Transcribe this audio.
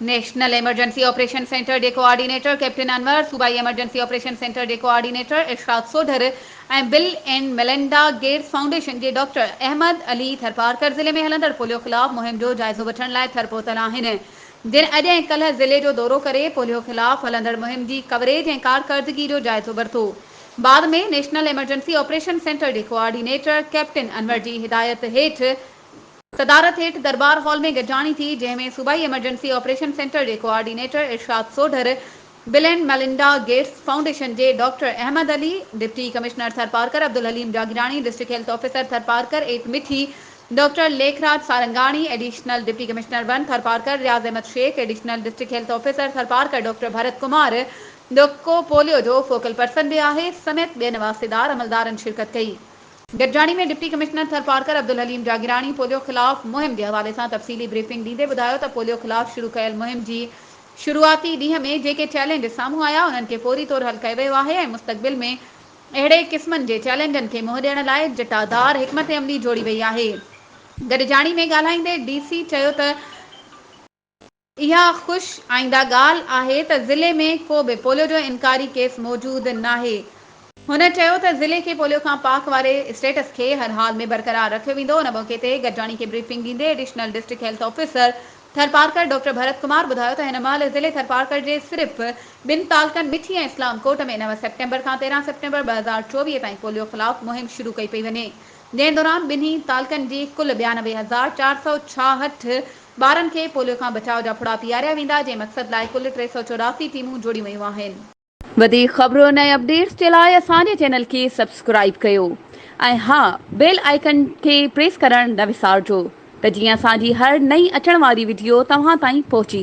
National emergency operation centre جي coordinator captain Anwar, صوبائي emergency operation centre جي coordinator Irshad Sodhar ۽ Bill and Melinda Gates Foundation جي doctor Ahmed Ali Tharparkar ضلعي ۾ هلندڙ پوليو خلاف مهم جو جائزو وٺڻ لاء ٿر پهتل آهن جن اڄ ۽ ڪلهه ضلعي جو دورو ڪري پوليو خلاف هلندڙ مهم جي ڪوريج ۽ ڪارڪردگي جو جائزو ورتو بعد ۾ نيشنل ايمرجنسي آپريشن سينٽر جي ڪوآرڊينيٽر ڪئپٽن انور جي هدايت هيٺ صدارت هيٺ درٻار هال ۾ گڏجاڻي ٿي، جنهن ۾ صوبائي ايمرجنسي آپريشن سينٽر جي coordinator Irshad Sodhar, Bill and Melinda Gates Foundation جي doctor Ahmed Ali, deputy commissioner Tharparkar Abdul Haleem Jagirani, district health officer Tharparkar eight Mithi doctor Lekhraj Sarangani, additional deputy commissioner one Tharparkar Riaz Ahmed Shaikh, additional district health officer Tharparkar doctor Bharat Kumar, جيڪو polio جو focal person به آهي، سميت ٻين واسطيدار عملدارن شرڪت ڪئي. گڏجاڻي ۾ deputy commissioner Tharparkar Abdul Halim Jagirani polio خلاف مهم جي حوالي سان تفصيلي بريفنگ ڏيندي ٻڌايو ته پوليو خلاف شروع ڪيل مهم جي شروعاتي ڏينهن ۾ جيڪي چئلينج سامهون آيا انهن کي فوري طور حل ڪيو ويو آهي ۽ مستقبل ۾ اهڙي قسمن جي چئلينجن کي منهن ڏيڻ لاء جٽادار حڪمت عملي جوڙي وئي آهي. گڏجاڻي ۾ ڳالهائيندي ڊي سي چيو ته اها خوش آئنده ڳالهه آهي ته ضلعي ۾ ڪو به پوليو جو انڪاري ڪيس موجود ناهي. هن چيو ته ضلعي کي پوليو کان پاڪ واري اسٽيٽس کي هر حال ۾ برقرار رکيو ويندو. ان موقعي تي گڏجاڻي کي بريفنگ ڏيندي additional district health officer Tharparkar doctor Bharat Kumar ٻڌايو ته هن مهل ضلعي ٿرپارڪر جي صرف ٻن تعلقن مٺي ۽ اسلام ڪوٽ ۾ نو سيپٽمبر کان 13 سيپٽمبر 2024 تائين پوليو خلاف مهم شروع ڪئي پئي وڃي جنهن دوران ٻنهي تعلقن جي ڪل 92466 ٻارن کي پوليو کان بچاء جا ڦڙا پياريا ويندا، جنهن مقصد لاء ڪل 384 ٽيمون جوڙيون ويون آهن. وڌيڪ خبرن ۽ اپڊيٽس جي لاء اسان جي چينل کي سبسڪرائيب ڪيو ۽ ها بيل آئيڪن کي پريس ڪرڻ نه وسارجو ته جيئن اسان جي هر نئين اچڻ واري وڊيو توهان تائين پهچي.